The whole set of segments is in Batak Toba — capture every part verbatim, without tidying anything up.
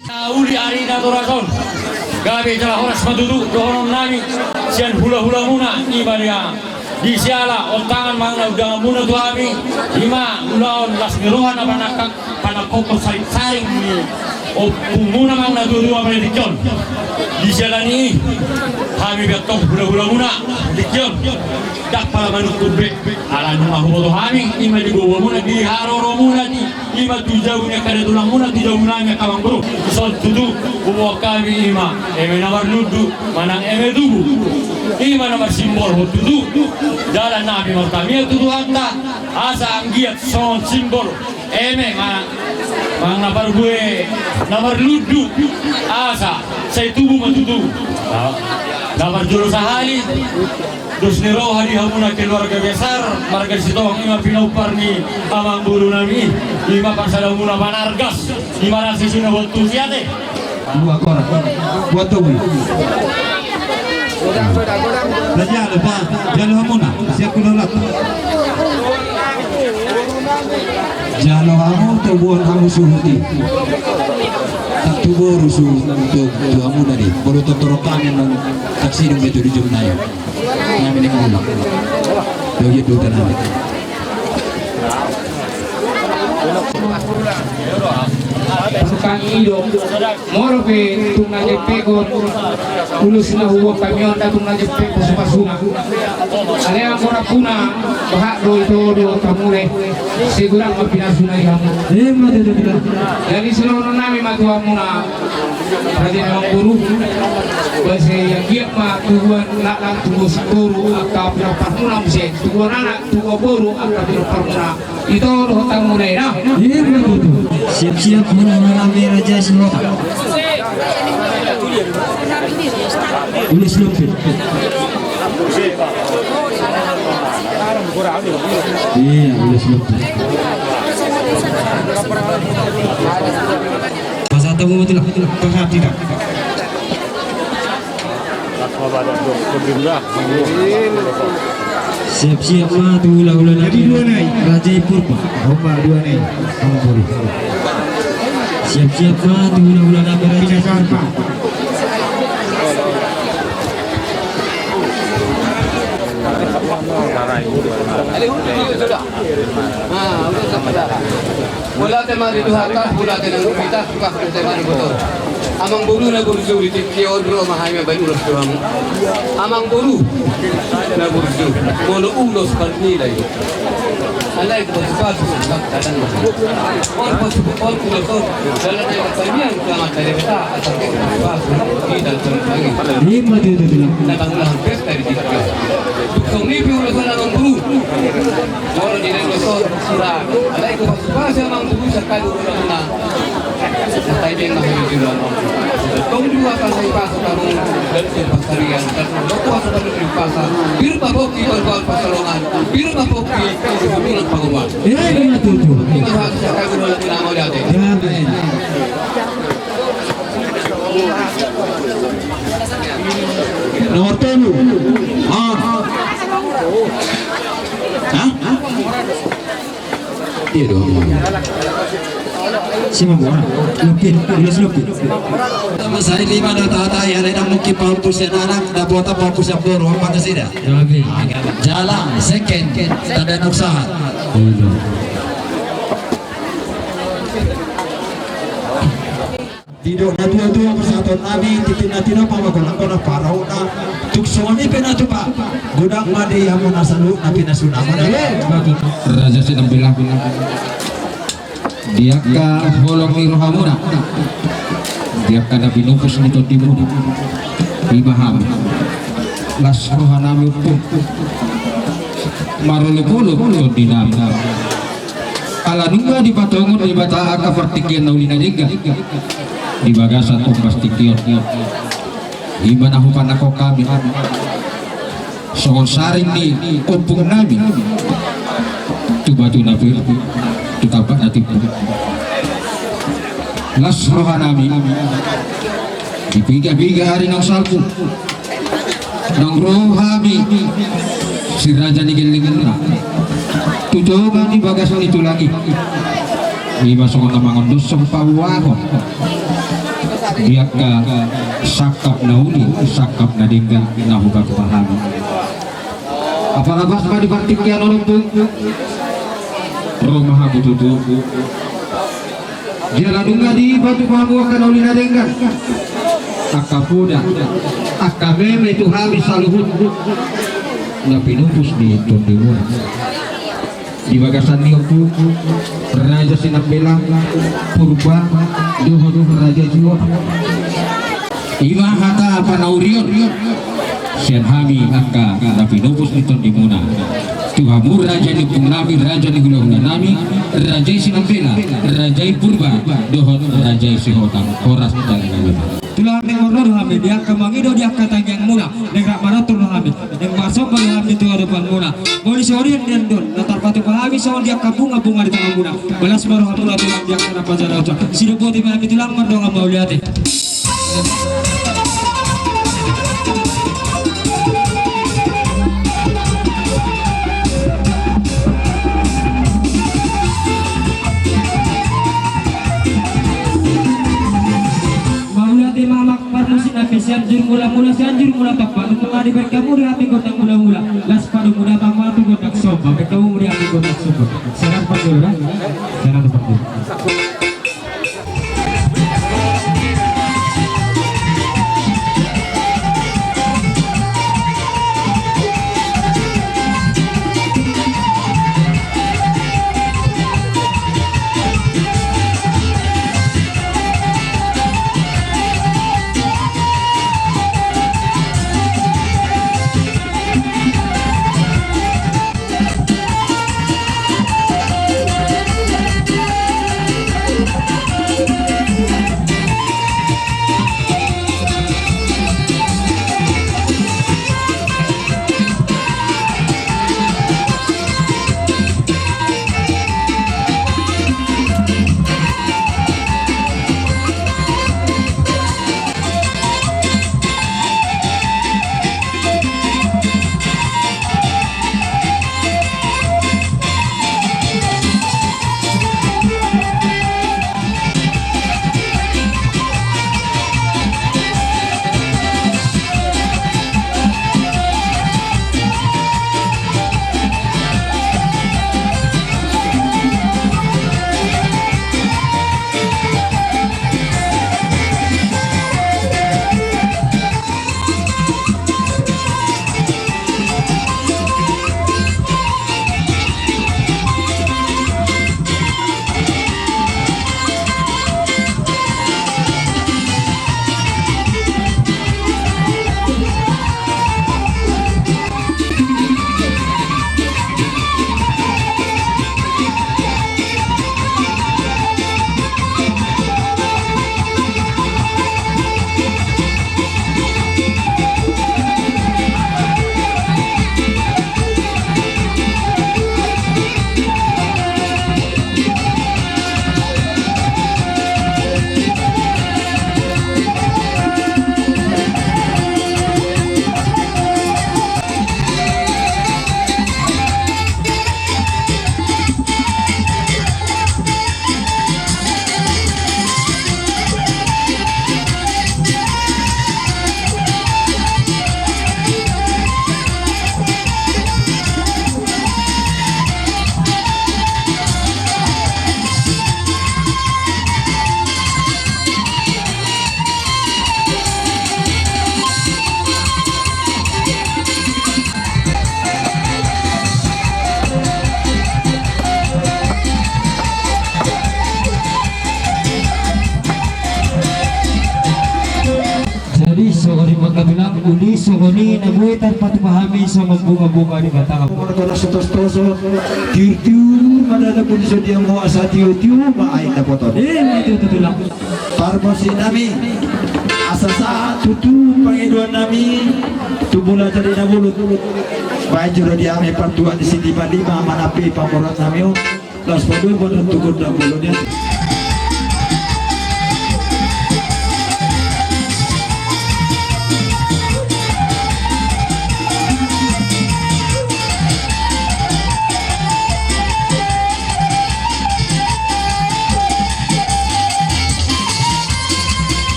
Sauli ari na toras on. Gabe jala horas ma tutu dohonon nami sian hula-hula muna, i ma dia di siala ontangan manang na undangan muna tu hami, i ma ulaon las ni roha na panangkok, panangkok saring-saring ni ompung muna manang na tua-tua pada dikon. Di siala ni i hami bettong hula-hula muna dikon. Dapala manungkun be ala nunga huboto hami, i ma di gogo muna di haroro muna di I ma tu jabu ni angka datulang muna, tu jabu nami angka amangboru. Dison tutu huboan hami i ma eme na marlundu manang eme tubu. I ma na marsimbol ho tutu. Jala nami martamiang tu Tuhanta asa anggiat songon simbol eme manang, manang na parbue na marlundu asa sai tubu ma tutu. Na, na parjolo sahali. Dos ni roha di hamuna keluarga besar marga Sitohang, i ma pinompar ni amangboru nami, i ma parsalamuna panargas, i ma na sisina buat tusi ate. Dua koran. Buat tubu. Raja, raja, jalo hamuna, siap kulolat. Jalo hamu, tubuan hamu suhut i. Tatu boru suhut tu, tu hamuna di. Bolo totorok hami nang taksi dong betul di jom nayo. Nami ning mulu. Dogi duta nami. Tukang ido. Molo pe tung na jempek on. Ulos na huboan hami on da tung na jempek pasu-pasuna. Alai anggo na puna bahat do ito do tamule. Segorang ma pinasuna i hamu. Ima tutu. Jadi sidohonon nami ma tu hamuna. Raja ni amangboru. Basa i anggiat ma tubuan laklang tubuan boru angka pinomparmuna muse. Tubuan anak tubuan boru angka pinomparmuna. Ito dohot hamuna i da. Ima tutu. Siap-siap muna muna raja si Lota. Ulos lompit. Iya, ulos lompit. Pasal tamu betul lah. Pasal tidak. Siap-siap ma tu hula-hula nami. Jadi dua nai. Raja i Purba. Oma dua nai. Siap-siap ma tu hula-hula nami Raja i Purba. Mauliate ma di Tuhanta, mauliate nang di hita, mauliate ma di boto. Amangboru na burju, di tingki on ro ma hami mambahen ulos tu hamu. Amangboru na burju, molo ulos parnilai. Alai pasu-pasu, on pasu, on ulos on. Dalan na martamiang tu Amanta Debata, asa pasu-pasu, di dalan na martamiang. Ima tutu. Na banglahan pesta di tingki on. Tung songon i pe ulos on, amangboru. Molo di na ulos on sura. Alai hupasu-pasu amangboru, sakali ulos on. Sai denggan hami di ulos on. Tong dua kan sai pasu kamu dan tu pasarian dan kuasa pada di pasar. Pir ma pongki, pir ma pongki, pir ma pongki, pir ma pongki. Ima tutu. Ima tutu. Sakali ulos on, mauliate. Nomor tolu. Ah. Hah? Iya dong. Si Mamora. Lupit, ulos lupit. Masai lima na tata ya, ada mungkin paham tu sian anak, dapat apa aku siap boru, apa nasida? Jalang, second, tanda nuksahat. Didok na tua-tua pasahaton nami, tintin na tinopa ma golang-golang parau na. Tung songon i pe na tupa. Godang ma di hamu na saluhut na pinasuna. Raja Sinambela. Di angka holong ni rohamuna. Di angka na pinupus ni tondimuna. Ima hami. Las roha nami, ompung. Marolop-olop tondi nami. Ala nunga dipatongon Debata angka partingkian na uli na denggan di bagasan ombas tingki on. Ima na hupanangkok hami songon saring ni ompung nami tu batu na pir, tu tampak na timbul. Las roha nami di piga-piga ari naung salpu. Naung ro hami si raja ni gellengna tu tonga ni bagas ni tulang i. Ima songon na mangondos songon paboahon. Di angka sangkap na uli, sangkap na denggan na hupatupa hami. Apala pas ma di partingkian on, Ompung, ro ma hamu tutu. Jala nunga dipatupa hamu angka na uli na denggan, angka poda, angka meme tu hami saluhut na pinupus ni tondimuna. Di bagasan ni Ompung, Raja Sinambela, Purba dohot Raja Juo. I ma hata panaurion sian hami angka na pinupus ni tondimuna tu hamu raja ni ompung nami, raja ni hulahula nami, Raja i Sinambela, Raja i Purba dohot Raja i Sihotang. Horas, dangka na beta. Tulang, naeng marro do hami di angka mangido di angka tangiangmuna, naeng rap manortor do hami, naeng marsomba do hami tu adopanmuna. Molo songon i nian do na tarpatupa hami songon di angka bungabunga di tanganmuna, balas ma rohamuna tulang di angka na pajaha na usa. Sidok boti ma hami tulang, mardongan mauliate. Mauliate ma amang parmusik nami, Sianjur Mulamula, Sianjur Mula Tokpa. Nunga dibahen hamu di hami gondang mulamula, laos padomu datang ma tu gondang somba, bahen hamu di hami gondang somba. Seratus empat puluh, ya? Seratus empat puluh. Jadi songon i ma tulang, uli songon i na boi tarpatupa hami songon bungabunga di batang. Molo tos-tos, tiur-tiur ma dada pun so dia mo asa tiur-tiur ma aek dapoton. Eh, ma itu tulang. Parmusik nami, asa sahat tutu pangidoan nami tu mula jadi na bulut. Baen jo di hami partuat ni si lima-lima manampi pamoruon nami on. Laos padomu ma tu gondang bolon i.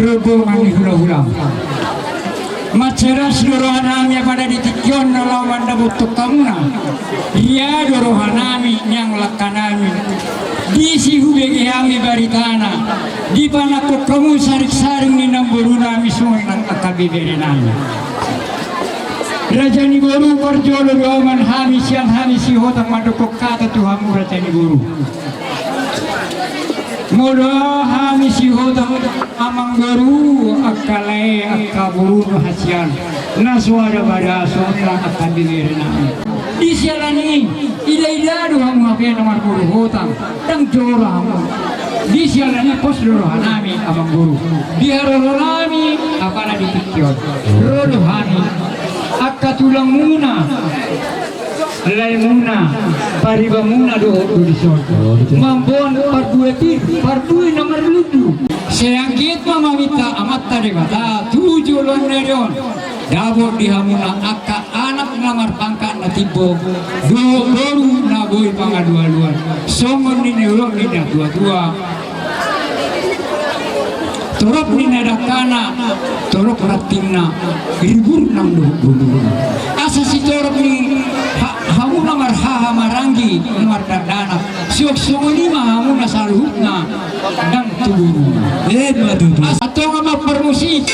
Rombongan ni hulahula. Mansai las do rohanami apala di tingki on na laho mandapothon hamuna. Ria do rohanami nian langkanami. Disi hubege hami baritana. Dipanangkok hamu saringsaring ni namborunami songon nang angka beberenami. Raja ni boru, parjolo do amang hami sian hami Sihotang mandok hata tu hamu raja ni boru. Molo hami Sihotang amang boru, angka lae angka boru do hasian na so ada bada songon nang angka beberenami. Di siala ni i, idaida do hamu hape na marboru Hotang, ndang jora hamu. Di siala ni i pos do rohanami amang boru. Di haroronami apala di tingki on ro do hami. Angka tulangmuna, laemuna, paribamuna dohot do dison. Mamboan parbue pir, parbue na marlundu. Sai anggiat ma maminta Amanta Debata tu joloan ni ari on. Dapot di hamuna angka anak na marpangkat na timbo dohot boru na boi pangalualuan. Songon nidok ni natuatua, torop ni na dangkana, torop rantingna, ribur nang dohot bulungna. Asa sitorop ni ha-, hamuna marhaha maranggi na mardandanak, songon i ma hamuna saluhutna ndang tu boru. Ima tutu. Asa tonga ma parmusik.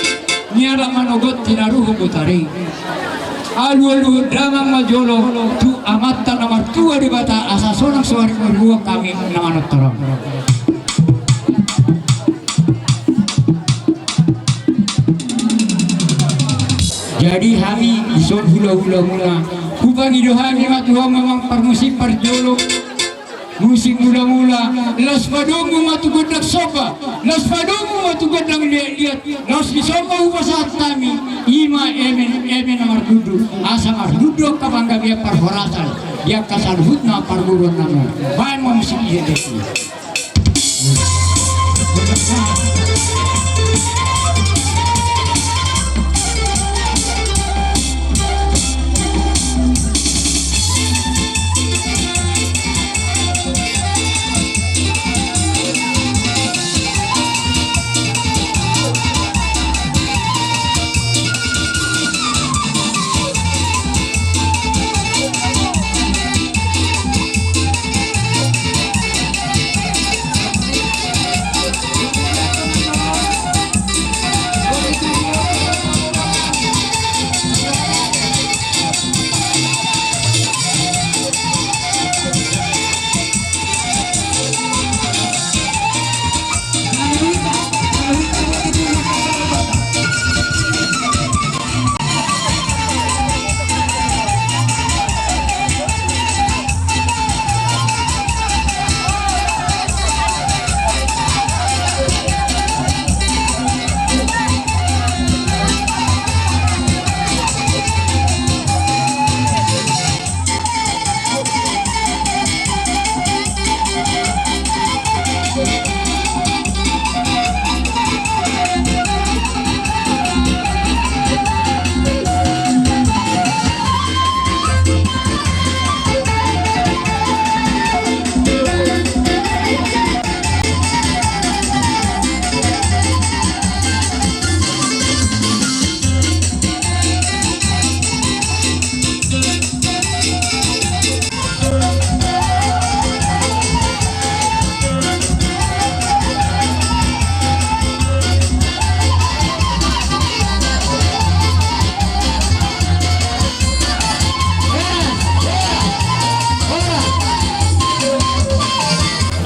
Nian manogot tinaruhon botari. Alualuhon damang ma jolo tu Amanta na martua Debata asa sonang so ari marhua hami na manortor on. Jadi hami dison hulahulamuna, hupangido hami ma tu hamu amang parmusik parjolo. Musik mulamula, laos padomu ma tu gondang somba, laos padomu ma tu gondang liatliat, laos dison ma hupasahat hami, ima eme, eme na marlundu, asa marlundu angka panggabean parhorasan di angka saluhutna parboruonnami. Baen ma musik i.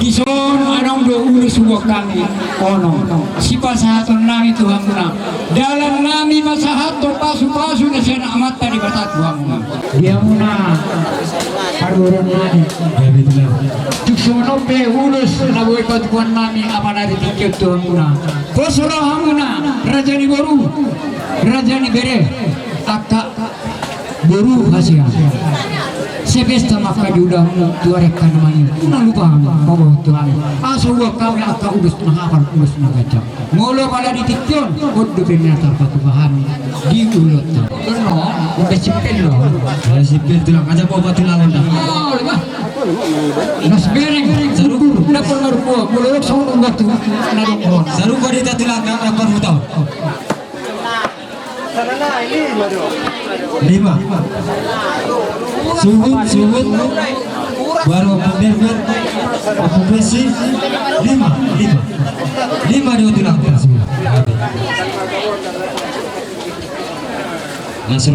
Dison adong do ulos huboan hami, ono sipasahatonnami tu hamuna. Dalannami ma sahat tu pasupasu na sian Amanta Debata tu hamuna. Di hamuna parboruonnami. Tung songon on pe ulos na boi patupaonnami apala di tingki on tu hamuna. Pos rohamuna, raja ni boru, raja ni bere, angka boru hasian. Sai pesta ma angka di ulaonmu tu ari angka na mangihut. Unang lupa hami paboa tu hami, asa huboan hami angka ulos na hapal, ulos na ganjang. Molo apala di tingki on, on dope na tarpatupa hami di ulaonta. Dongan, udah sipil lo. Udah sipil tulang, aja bawa tulang onda. Oh, lepas. Las bereng, sarupa. Udah pernah rupa, molo songon on batu na dong on. Sarupa di ta tulang, nang parhutang. Lima. Suhut, suhut. Baru Ompu Derman, Ompu Besi. Lima, lima. Lima do tulang, suhut.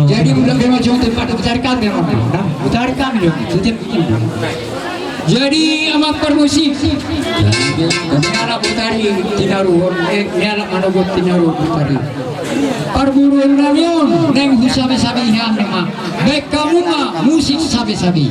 Jadi udah kena contoh pada mencari kami, nah, mencari kami dong. Jadi Amang Parmusik, ni halak Betari tinaruhon, eh, ni halak manogot tinaruhon Betari. Parboruon nami on naeng husabesabe hami ma, baen hamu ma musik sabesabe.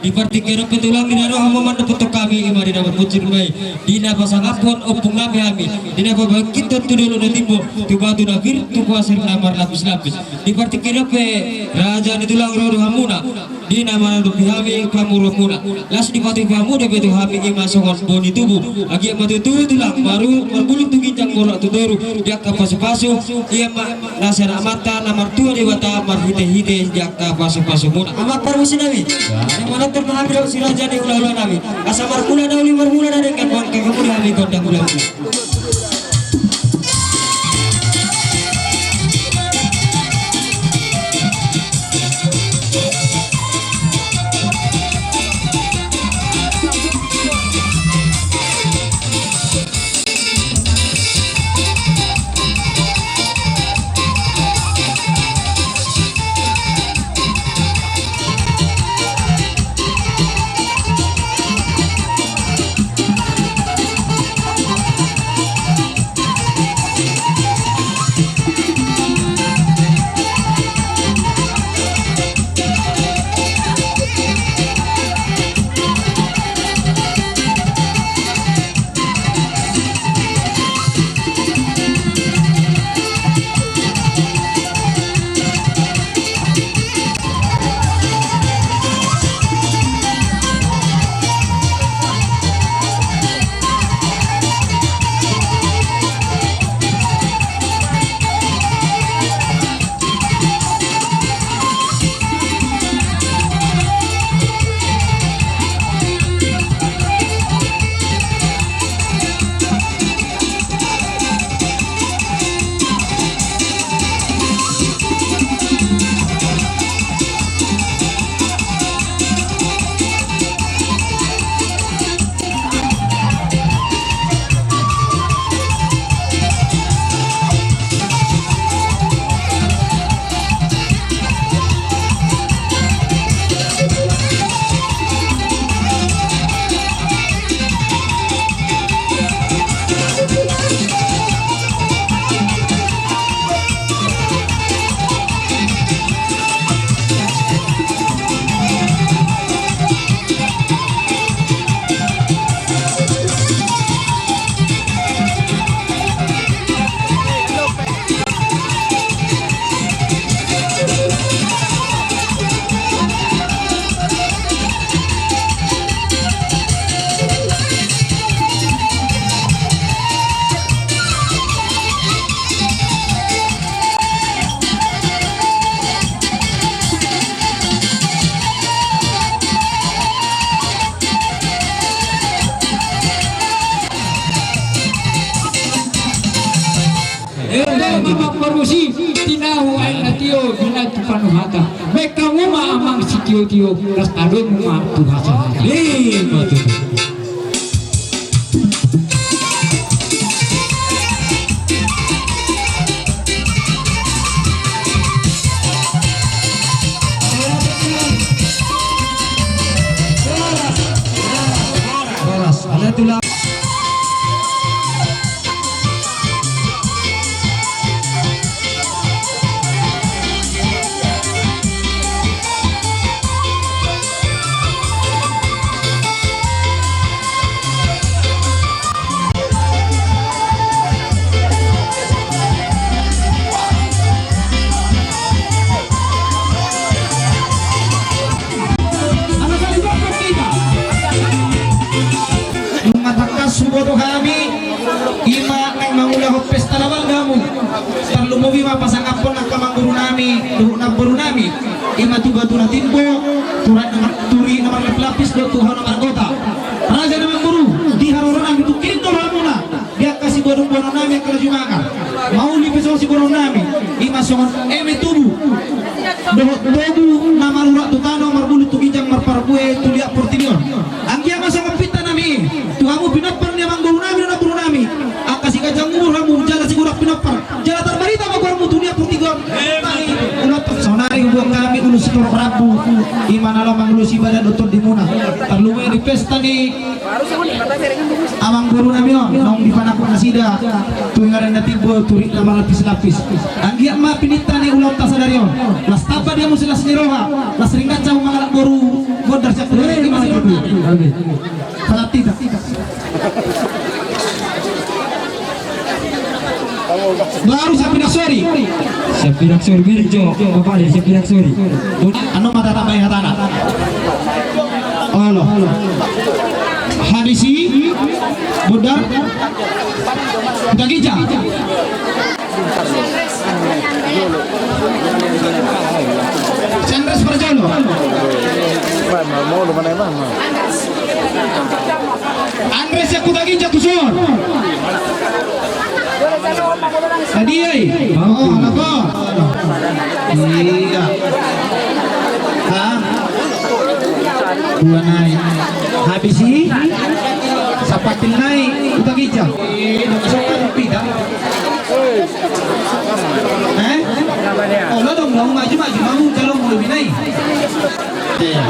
Di partingkian on pe tulang, di na ro hamu mandapothon hami, i ma di na marmunsur ma i, di na pasangaphon ompung nami hami, di na pabangkithon tu dolok na timbo, tu batu na pir, tu pasir na marlapis-lapis. Di partingkian on pe raja ni tulang, ro do hamuna, di na manadopi hami pamoruonmuna. Laos dipatupa hamu dope tu hami i ma songon boni tubu. Anggiat ma tutu tulang, maru, marbulung tu ginjang, borat tu toru, di angka pasupasu, i ma na sian Amanta na martua Debata marhitehite di angka pasupasumuna. Amang Parmusik nami. Naeng manortor ma hami dohot si raja ni hulahula nami. Asa marmula na uli, marmula na denggan, boan hamu di hami gondang hulahula. Amang parusi, tinahu aek na tio, di na tu panuhatan. Baen hamu ma amang sitiotio, las adong ma tu hasahatan. Ima tutu. Horas, ala tulang. Nunga tangkas huboto hami, ima naeng mangulahon pesta na balga hamu. Tarlumobi ma pasangaphon angka amangboru nami dohot namboru nami, ima tu Batu na Timbo, tu Ra-, tu Ri na Marlapis-lapis dohot tu Hau na Margota. Raja ni amangboru, di haroro nami tungkin do hamuna. Di angka siboanonboanon nami angka na jumaga, mauli pe songon siboanon nami, ima songon eme tubu dohot tobu na marurat tu tano, marbulu tu ginjang, marparbue tu liat portibi on. Anggiat ma songon pinta nami i tu hamu pinompar ni amangboru nami dohot namboru nami, angka siganjang umur hamu jala sigompa pinompar, jala tarbarita ma goarmu tu liat portibi on. Saonari huboan hami ulos sitorop rambu, ima na laho mangulosi badan dohot tondimuna. Tarlumobi di pesta ni amangboru nami on, naung dipanakut nasida tu Ingaran na Timbo, tu Ri na Marlapis-lapis. Anggiat ma pinta ni ulaonta sadari on, las tamba di hamu silas ni roha, las ringgas hamu mangalap boru bondar siap. Ima tutu. Amin. Palatita. Baru siap pinang sori. Siap pinang sori, miring jo. Bapak de, siap pinang sori. Annon ma tatambai hatana. Olo. Habis i, bondar. Huta Ginjang. Andres Parjolo. Andres sian Huta Ginjang tu son. Tadi ai. Oh, apa? Iya. Ha? Dua nai. Habis i. Sapatin nai. Huta Ginjang. Iya, dong sokat bida. Eh? Olo dong, dong, maju, maju, maju, calon mau lebih naik. Iya.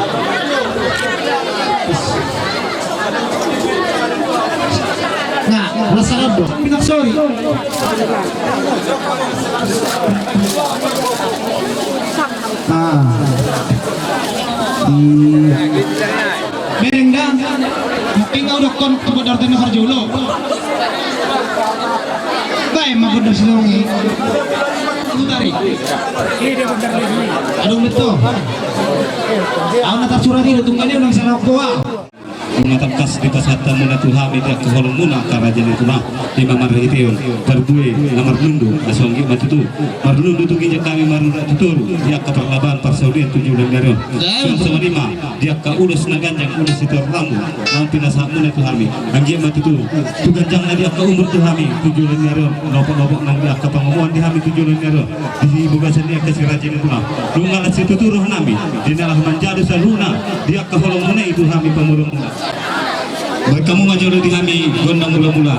Nah, rasa dong. Pinang sori. Ah. Iya. Bereng da. Tinggal dokon tu bondar tena parjolo. Bae ma bondar silongi. Putari. Adong betul. Au na tarsurat i do tunggal i unang salah koa. Nunga tangkas dipasahat hamuna tu hami di angka holongmuna angka raja ni tuna. Ima marhitehon parbue na marnundu, asa anggiat ma tutu marnundu tu ginjang hami marurat tu toru di angka parlabaan parsaulian tu joloan ni ari on. Songon i ma di angka ulos na ganjang, ulos sitorop rambu naung pinasahatmuna tu hami, anggiat ma tutu tu ganjangna di angka umur tu hami tu joloan ni ari on, nopot-nopot nang di angka pangomoan di hami tu joloan ni ari on. Di bagasan ni angka si raja ni tuna, nunga las situtu roha nami di na laho manjalo saluhutna di angka holongmuna i tu hami pamoruonmuna. Baen hamu ma jolo di hami gondang mula-mula.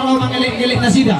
Mangelek-ngelek nasida.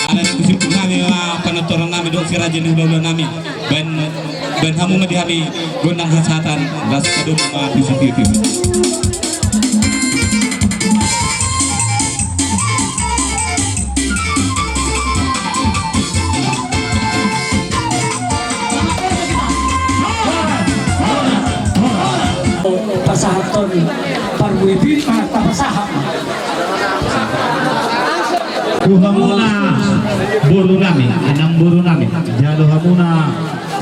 Adat tu simpul nami ma, panatoran nami dohot si raja ni hulahula nami. Baen, baen hamu ma di hami gondang hasahatan ras padom ma tu si piu-piu. Pasahathon parbue pirit ma tapasahat. Tu hamuna boru nami, inang boru nami, jalo hamuna,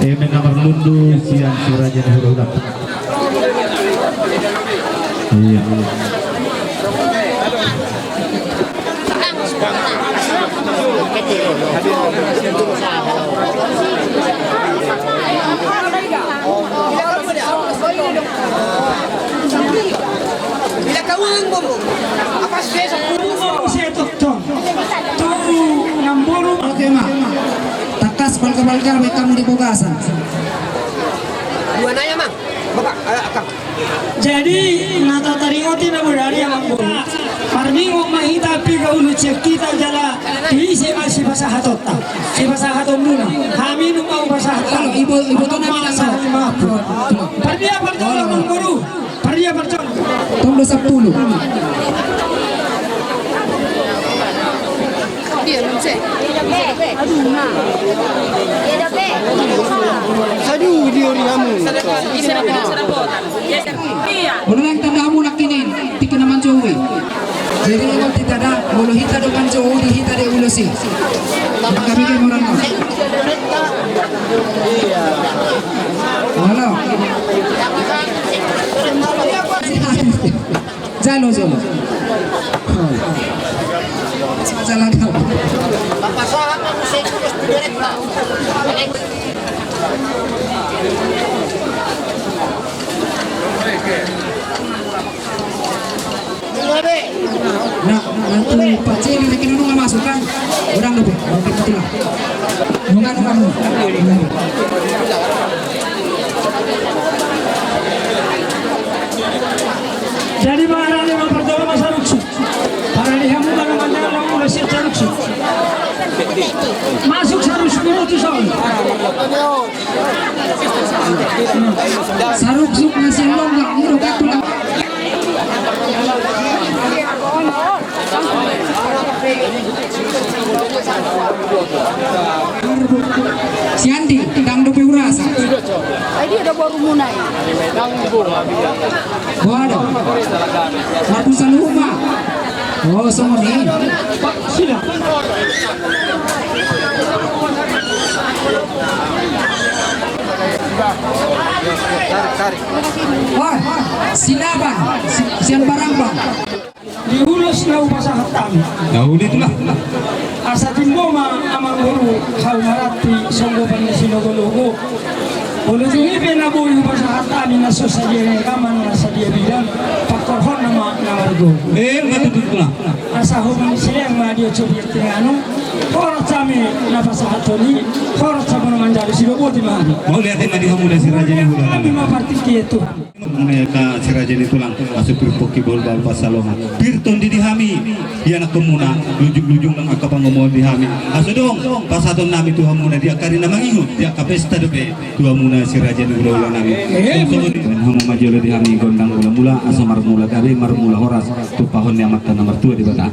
eh, eme na marlundu sian si raja ni hulahula. Iya. Tangkas balga-balga baen hamu di bagasan. Dua nai, Amang. Bapak, eh, Akang. Jadi, na tataringot i na bodari, Amang Boru. Marningot ma hita, piga ulu sian hita jala ise ma sipasahatonta, sipasahatonmuna. Hami nunga hupasahat. Halo, ibu, ibu, tolong, masa, maaf. Pardia parjolo, Amang Boru. Pardia parjolo. Tong do sampulu. Aduh, na. Aduh, dia ori hamu. Molo naeng tanda hamu nangkin i, tingki na manjou i. Jadi, molo hita da, molo hita do manjou i, hita do ulos i. Maka bege murang. Halo. Jalo, jalo. Jalo, jalo. Nah, nanti Pak Celi lagi nunggu masuk kan? Orang lebih, oke, betul lah. Nunggu, nunggu, nunggu. Jadi, marani ma parjolo ma saruksuk. Parani hamu ma na manjalo ulos sian saruksuk. Masuk saruksuk dulu tu son. Saruksuk na sian longgak, mulu katulang. Si Andi, ndang dope hurasa. Ai dia do borumuna i. Waduh. Labu saluhut ma. Oh, songon i. Wah, Sinaban, si-, sian Barambang. Di ulos na hupasahat hami. Na uli tu lah. Asa timbo ma, Amang Boru, hau Maranti, songgopan ni si Logologo. Molo dung i pe na boi hupasahat hami na so sadia ni rekaman, na sadia bidang, pangkorhonna ma na margogo. Eh, nga tutu lah. Asa hohom ni silean ma di oco di tingano, horas hami na pasahathon i, horas hami na manjalo, sidoboti ma hami. Mauliate ma di hamu da si raja ni hulahula. Hami ma partingkian Tuhan. Angka si raja ni tulang, aso pir pongki bahul-bahul pansalongan. Pir tondi di hami ianakhonmuna, lujung-lujung nang angka pangomoan di hami. Aso dong pasahatonnami tu hamuna di angka ari na mangihut, di angka pesta dope tu hamuna si raja ni hula-hulanami. Songon i ma hamu ma jolo di hami gondang mula-mula, asa marmula gabe, marmula horas, tumpahon ni Amanta na martua Debata.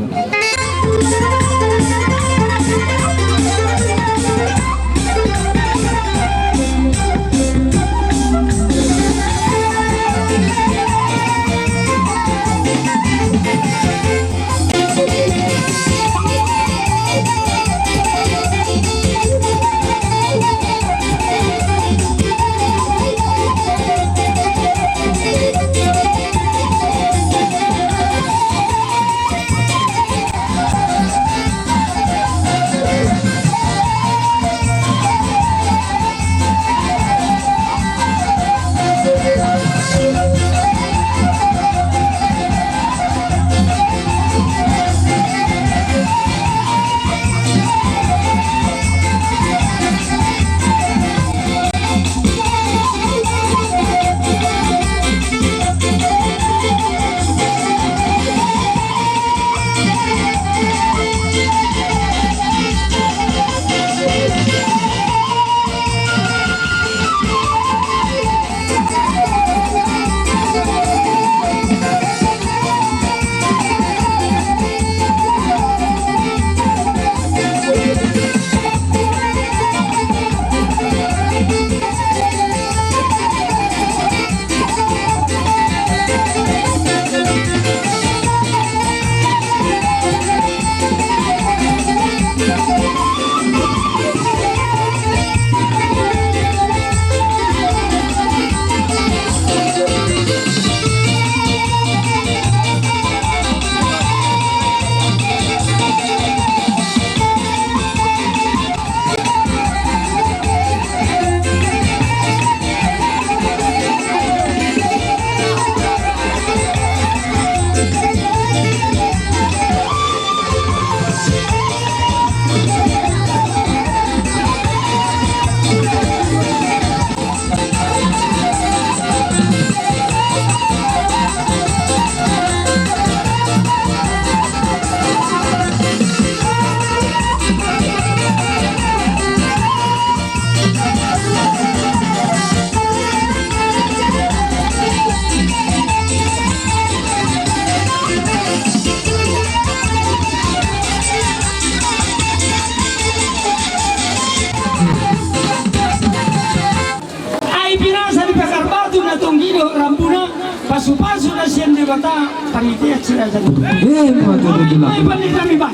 Ai pinasa di pagar batu na tonggi do rambuna, pasu-pasu na sian Debata, panitia si raja ni. Eh, panitia ni. Panitia ni, bah.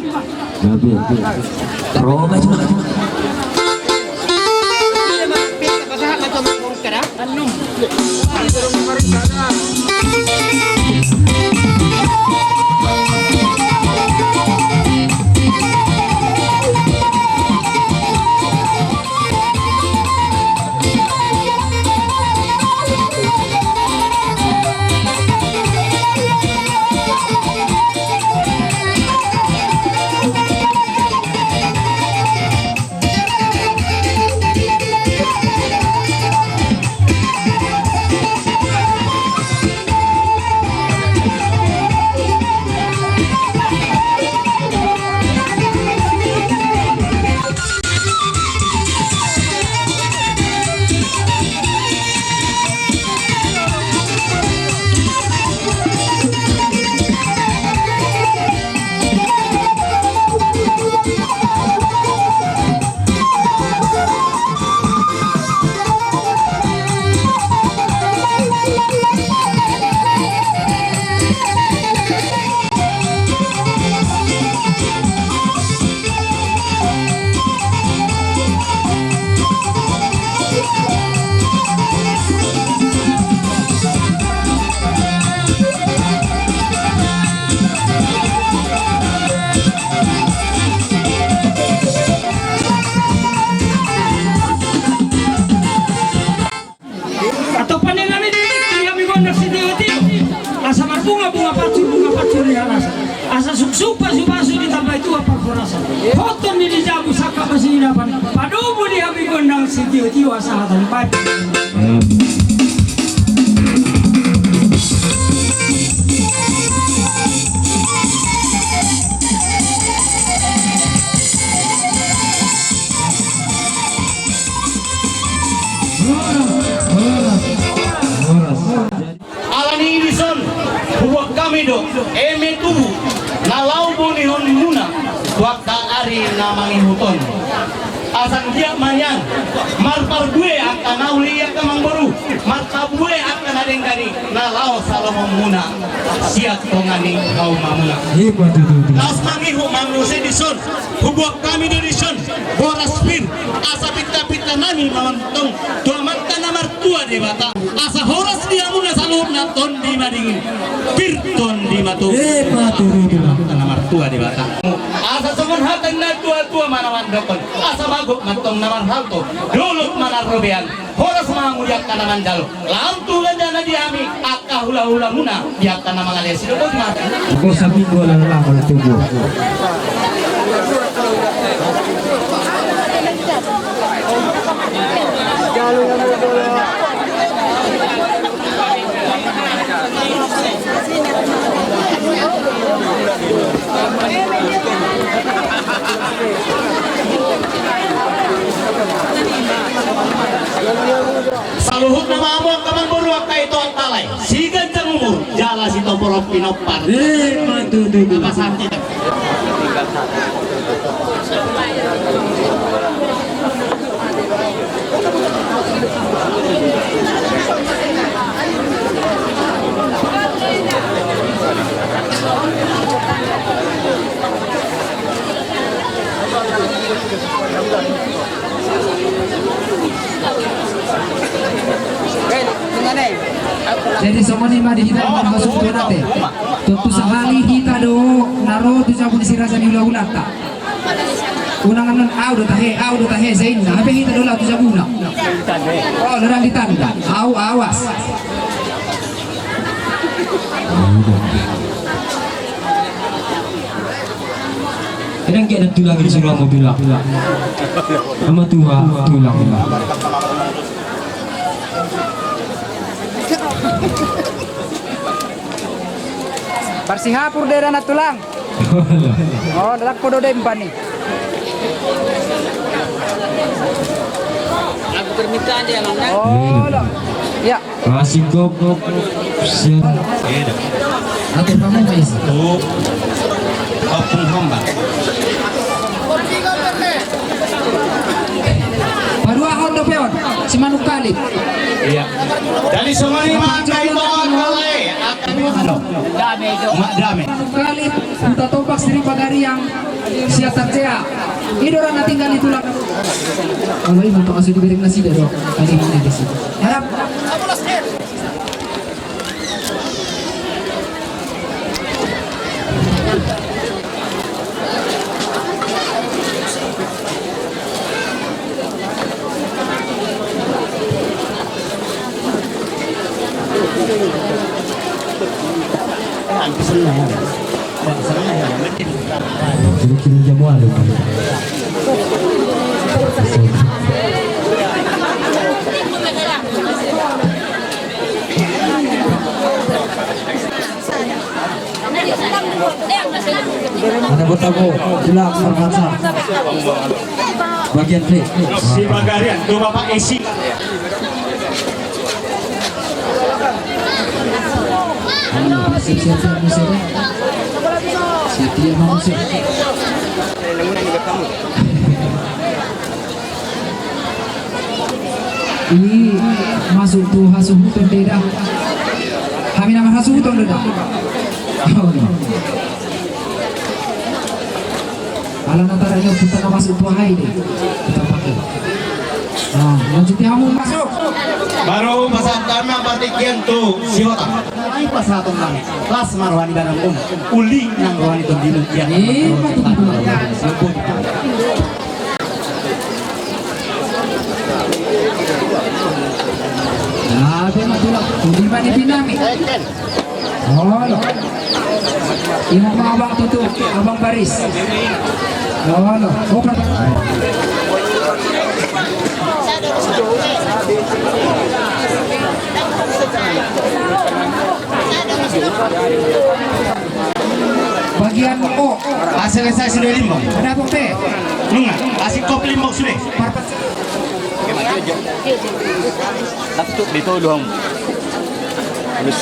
Gabe. Roba cuma. Antong pandenami di hami gondang sitio-tio. Asa marbunga-bunga pansur, bunga pansur ni halasa. Asa suksuk pasu-pasu ditambai Tuhan parhorasan. Hotton ni di jabu sangkap masidapan. Padomu di hami gondang sitio-tio asa hata ni bae. I do, eme tubu na laho boanonmuna tu angka ari na mangihut on. Asa anggiat ma nian marparbue angka na uli i angka amangboru, marparbue angka na denggan i na laho salomonmuna sian tonga ni haumamuna. Ima tutu. Laos mangihut ma muse dison, huboan hami do dison boras pir, asa pintapinta nami ma antong tu Amanta na martua Debata. Asa horas di hamuna saluhutna, tondi madingin, pir tondi matogu. Ima tutu. Amanta na martua Debata. Asa songon hata ni na tuatua ma na mandokkon, asa magot ma antong na marhalto, dolok ma na robean, horas ma hamu di angka na manjalo. Laos tu hula-hula ni hami, angka hula-hulamuna di angka na mangalean, sidok ma. Anggo saminggu ala na laho tubu. Saluhutna ma hamu angka amangboru, angka ito, angka lae, siganjang umur jala sitoporon pinompar. Ima tutu. Apa santi? Jadi songon i ma di hita na marhasuhuton ate. Tontu sahali hita do na ro tu jabu ni si raja ni hula-hulanta. Unang annon au do tahe, au do tahe, sai ninna, hape hita do laho tu jabuna. O, ndang ditanda. Au, awas. Kadang kayak ada tulang di sebelah mau tulang. Sama tua tulang. Parsihapur do da na tulang. O, ndang podo demban i. Aku permintaan dia, Bang. O, lo. Ya. Masih kop, kop, siap. Atur kamu, Mas. Tuh. Opung hamba. Paduahon dope on, si manuk kalip. Iya. Jadi songon i ma angka ito, angka lae, angka ito. Dame, Jo. Mak dame. Kalip, Huta Topak, Sri Pagariang, Siatarjea. I do ra na tinggal di tulang. Kalau i ma tong asu di bereng nasida do. Tadi mana di sini? Harap. Jadi kini jam walu. Ada botamu, jelas terbaca. Bagian B. Si Bagarian, tuh Bapak isi. Siap-siap manusia. I masuk tu hasuhuton do da. Hami na marhasuhuton do da. Ala na tara i, kita na masuk tu aha i do. Kita pakai. Nah, lanjuti hamu masuk. Baru pasahat ma partingkian tu si Hota. Ai pasahaton nami. Las ma roha ni badanmu. Uli nang roha ni tondimu. Iya. Nah, dia mah tulang. Di mana pinami? Olo. Ima ma abang tutu, abang baris. Olo. Oper. Bagian O. Hasil saya sudah lima. Ada apa, Pe? Nunga, hasil kopi lima sudah. Parpas. Langsung di tolu. Ayo,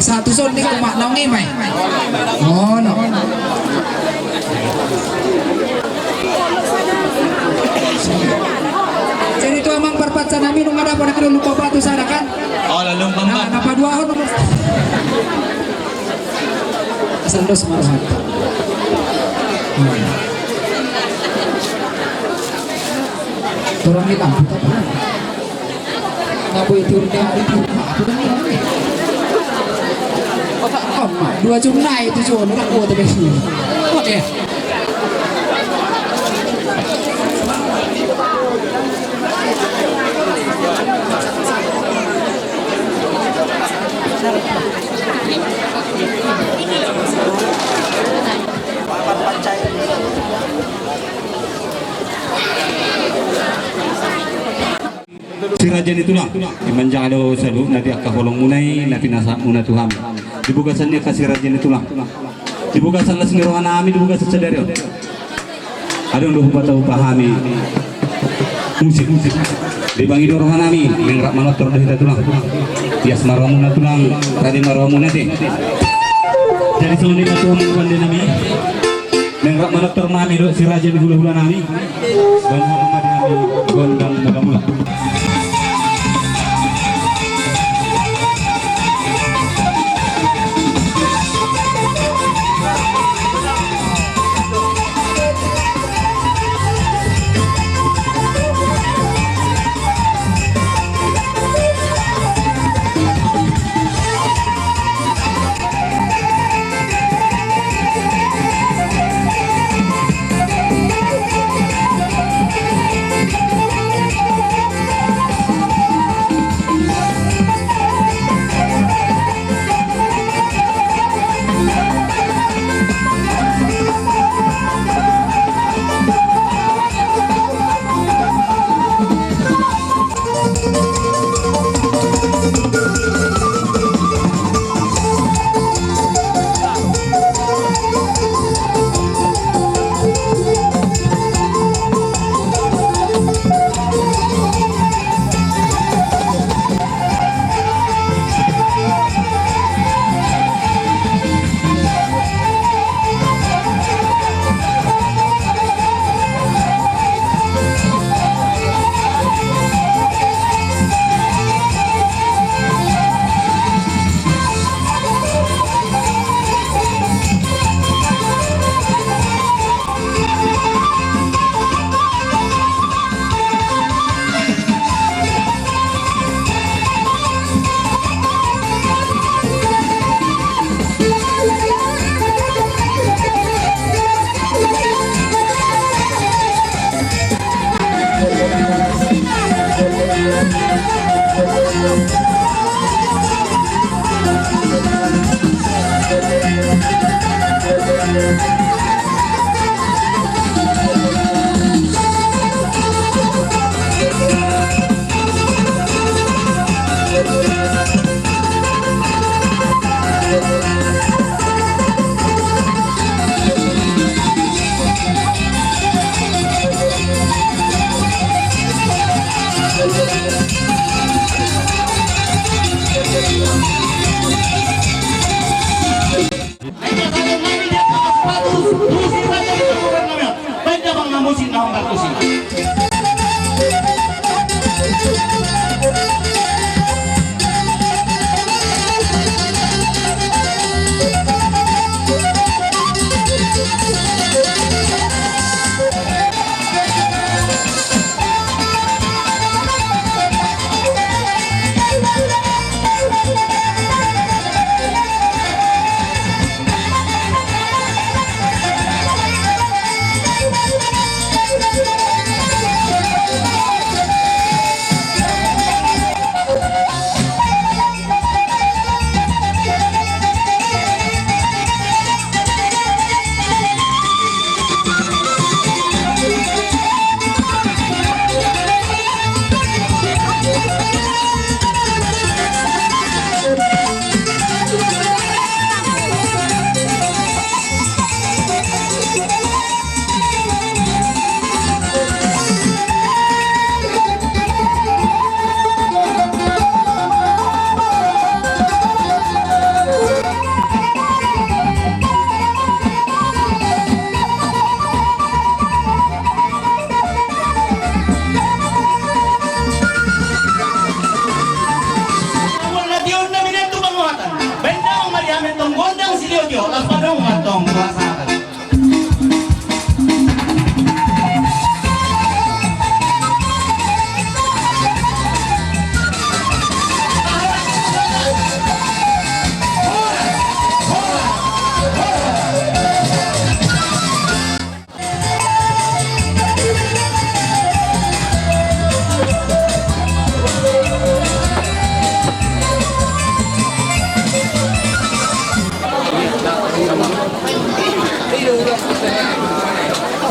satu son ni, naung i ma i. Oh, no. Jadi tu amang parpansa nami, nunga dapot na kena lupa batu sana kan? Oh, lalu. Nah, paduahon. Asal dos ma rohanta. Torang ni lampu tak apa. Nabo itu ni ari tu apa ni? Dua jam naik tu, jam nak kuat tapi. Oke. Si raja ni tulang, i manjalo saluhutna di angka holongmuna i na pinasahatmuna tu hami. Di bagasan ni angka si raja ni tulang, di bagasan las ni rohanami, di bagasan sadari on. Adong do hupataupa hami musik. Dipangido rohanami, naeng rap manortor do hita tulang. Ias ma rohamuna tulang, rade ma rohamuna ate. Jadi songon i ma tulang pandenami. Naeng rap manortor ma hami dohot si raja ni hulahulanami. Bahen ma di hami gondang mulamula.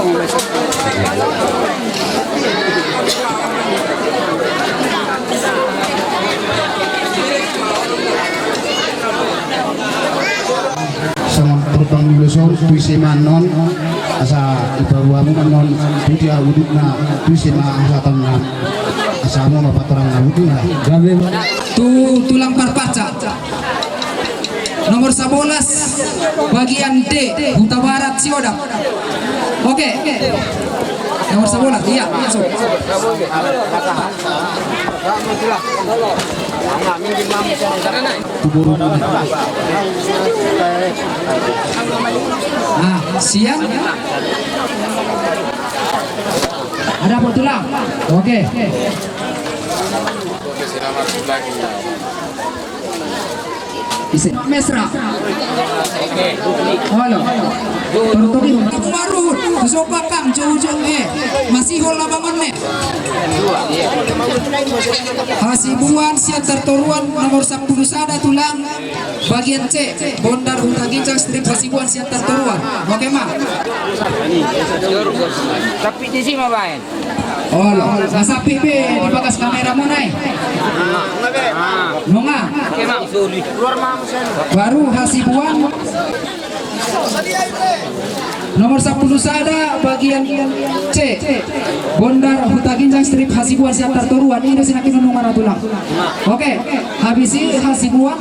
Songon turpang ni ulos on, tu ise ma annon, asa dipaboa hamu ma annon tu dia udutna, tu ise ma hatanna, asa hamu ma patorang na butuh. Gabe. Tu tulang Parpansa. Nomor sabolas, bagian D, Hutabarat Siodang. Oke. Nomor sabolas, iya, masuk. Nah, siap. Ada apa tulang? Oke. Ise? Mesra. Halo. Pertoki. Maruhut. Sopa kang jong-jong e. Masihol na bangon ne. Hasibuan Siantar Toruan nomor sampulu sada tulang. Bagian C. Bondar Hutaginjang strip Hasibuan Siantar Toruan. Oke ma. Tapi di sini ma baen. Olo, na sampit be di bagas kamera muna i. Nunga. Baru Hasibuan. Nomor sampulu sada bagian C. Bondar Hutaginjang strip Hasibuan Siantar Toruan. I do sinangkinon nunga na tulang. Oke, habis i Hasibuan.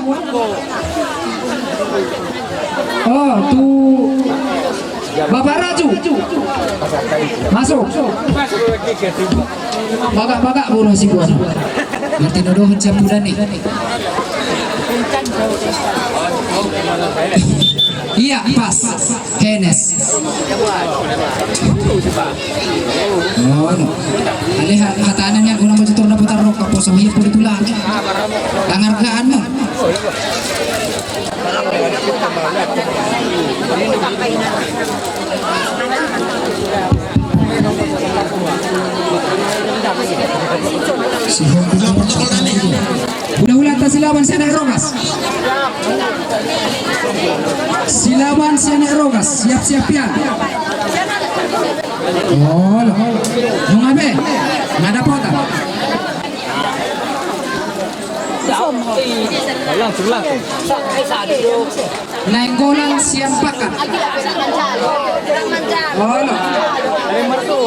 Oh, tu Bapak Raju. Masuk. Bagak-bagak boru Hasibuan. Martinodohon siap udan nih. Iya, pas. Henes. Oh, no. Ale ha-, hatana nian unang baca torna putar rok, kaposo iya pudi tulang. Tangargaan no. Hula-hulanta Silaban sian Aek Rogas. Silaban sian Aek Rogas, siap-siap pian. Olo. Nunga be. Nunga dapotan. Langsung, langsung. Nainggolan sian Pakar. Olo.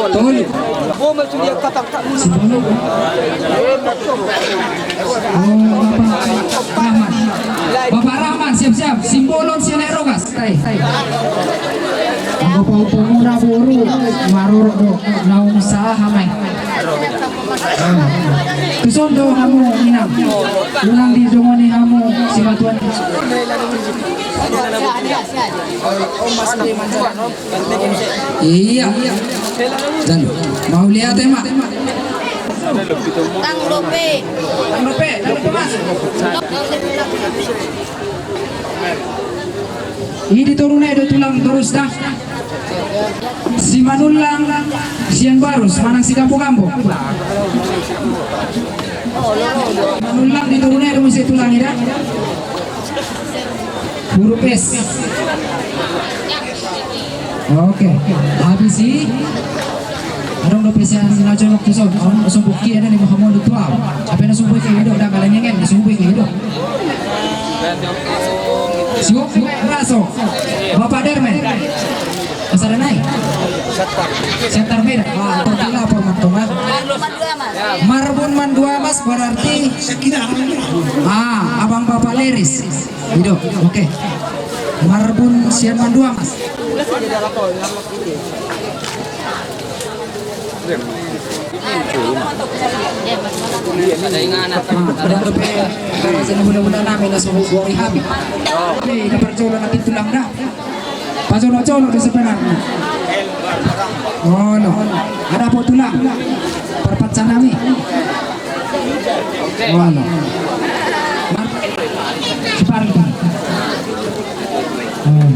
Tolu. Sepuluh. Oh, Bapak Rahman. Bapak Rahman, siap-siap. Simbolon sian Aek Rogas. Anggo paupumuna boru, marorot do, naung saha ma i. Tuson do hamu inang, unang dijongoni hamu simatuan. Iya. Dan mauliate ma. Tang dope. Tang dope, tang dope, Mas. I di toru nai do tulang torus da. Simanullang sian Barus manang Sigambogambo. Manullang di toru nai do muse tulang i da. Huruf S. Oke, habis i. Adong dope sian na jonok tu son, on songon bukki ada ni Muhammad tu au. Apa na songon bukki do, da kala nyengen na songon bukki do. Siop, raso. Bapak Dermen. Pasal nai. Setar beda. Ah, terpilih apa mantongan? Marbun Manduamas berarti. Ah, abang Bapak Leris. Ido, oke. Marbun sian Manduamas. Ada inganan. Ah, ada dope. Karena sini mudah-mudahan nami na suruh gori hami. Hei, dapat jodoh nanti tulang dah. Pajono-jono do sebenarna. Olo. Ada po tulang. Parpansa nami. Olo. Mar-, Supardi. Olo.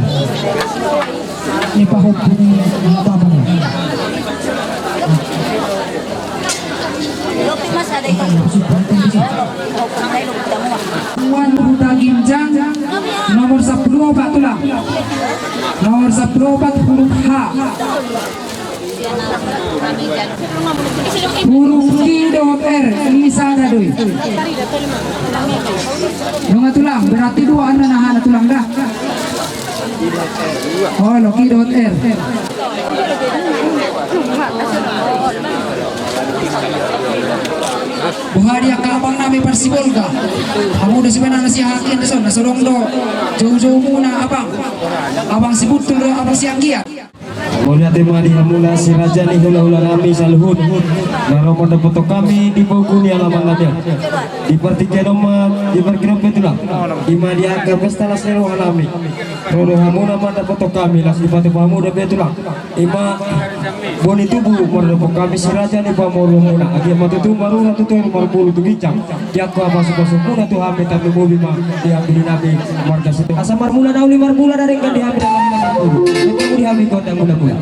Ni pahompu ni apa ni? Wan Hutaginjang, nomor sampulu opat tulang. Nomor sampulu opat huruf H. Huruf Q dohot R, ini sada do i. Nunga tulang, berarti dua anna na hana tulang da. Olo, Q dohot R. Boha di angka abang nami parsibolga. Hamu do sebenarna sian hatian dison, na so adong do joujoumuna abang. Abang Sibuntul do, abang Sianggiat. Mauliate ma di hamu laos si raja ni hulahula nami saluhut, na ro mandapothon hami di pogu ni alaman nami on. Di partingkian on ma, di partingkian on pe tulang, i ma di angka pesta las ni roha nami. Ro do hamuna mandapothon hami, laos dipatupa hamu dope tulang. I ma boni tubu mandapothon hami si raja ni pamoruonmuna. Anggiat ma tutu marura tu toru, marpulu tu ginjang. Di angka pasupasumuna tu hami tarlumobi ma di hami di nami marga Situ. Asa marmula na uli marmula na denggan di hami na marmula marmula. Di hami gondang mula-mula.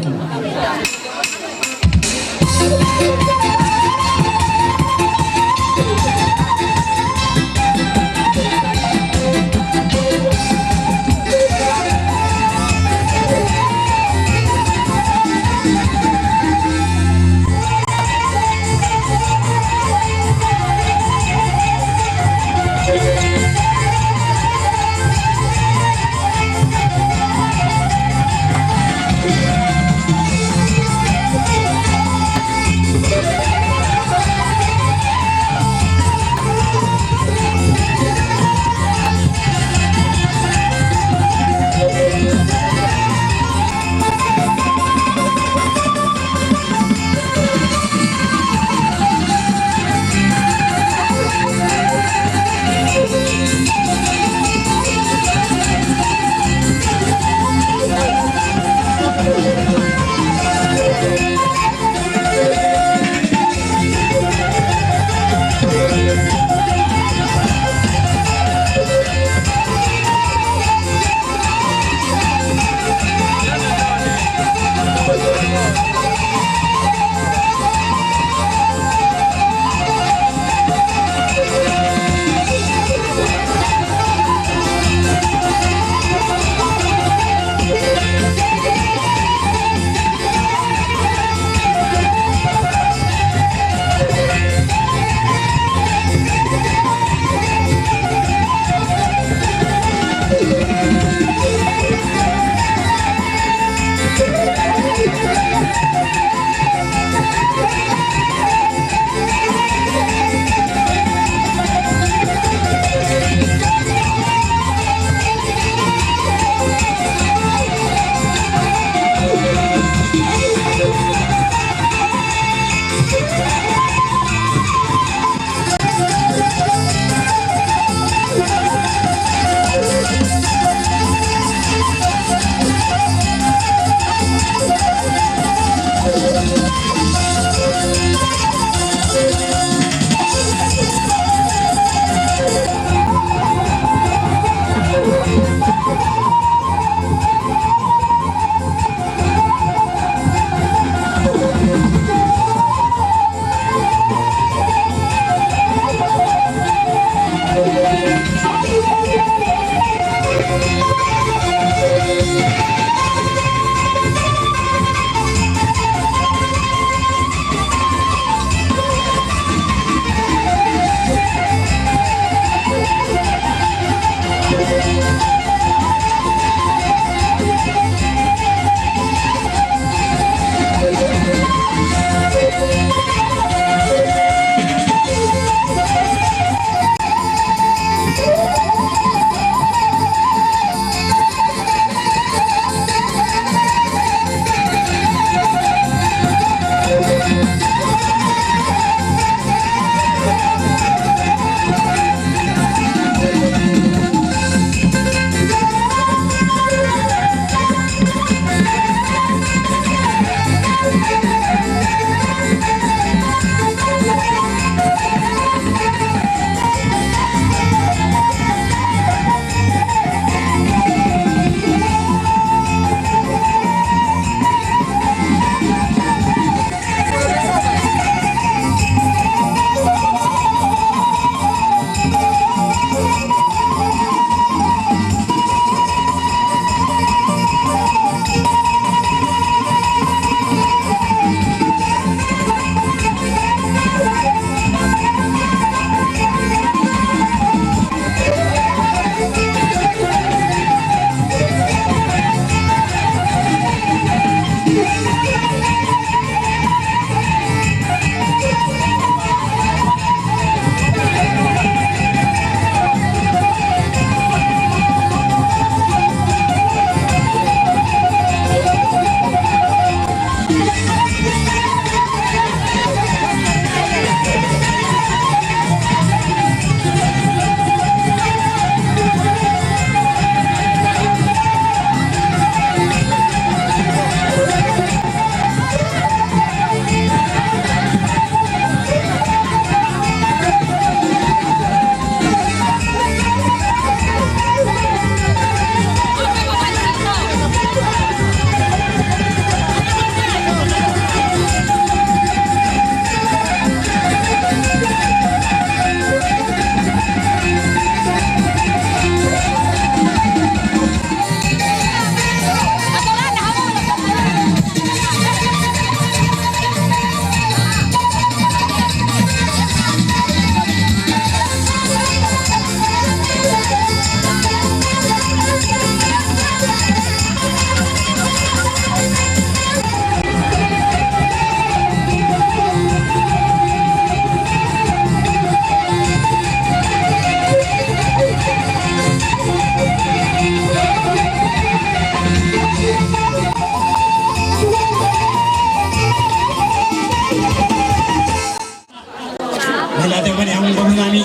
Mauliate ma di hamu boru nami,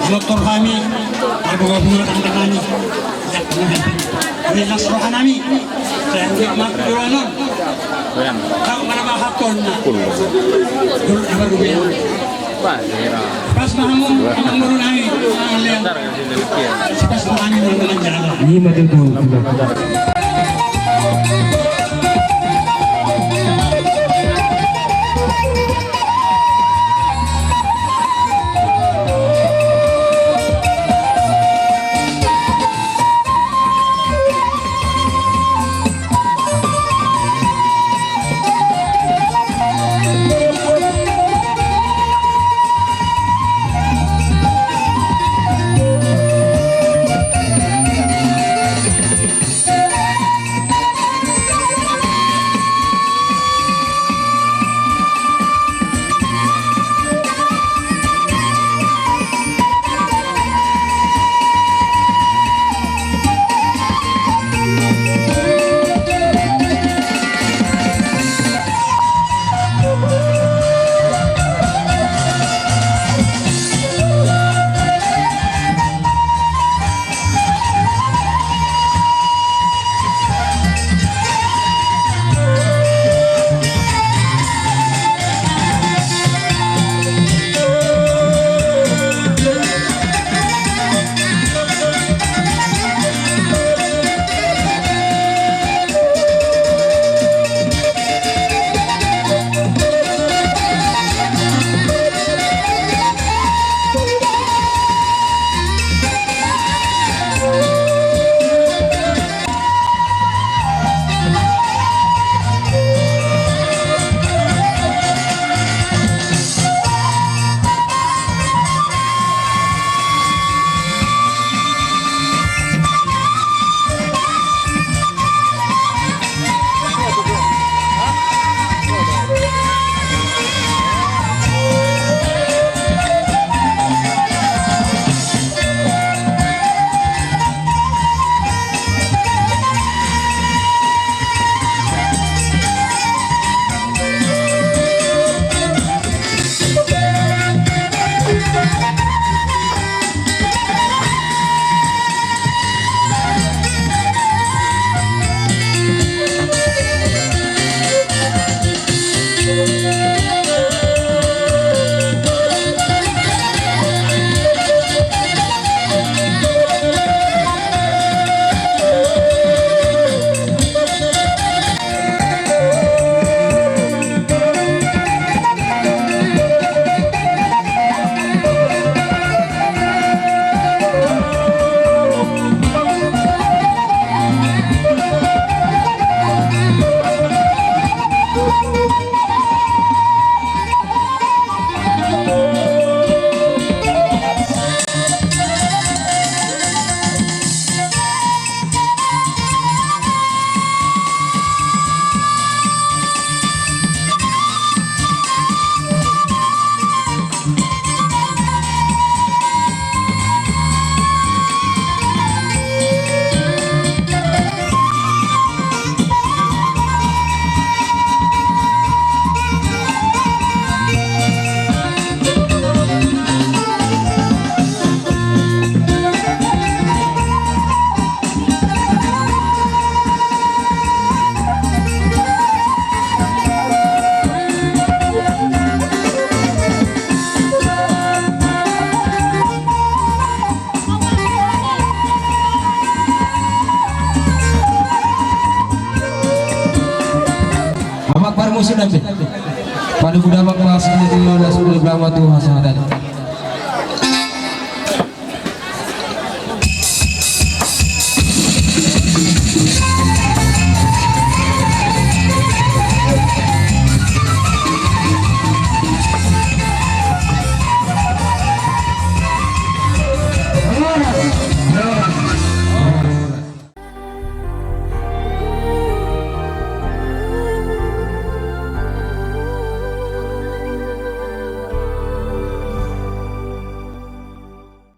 dohot hami, marga boru nami. Ia, las roha nami. Sai anggiat ma tu joloan on. Tahu mana bahaton na. Dulu na baru bilang. Pas ma hamu, hamu boru nami. Pas ma hamu boru nami. Ima tutu. Sinambe. Pala mudampak pas ini di Yodas, mudampak tu hasahatan.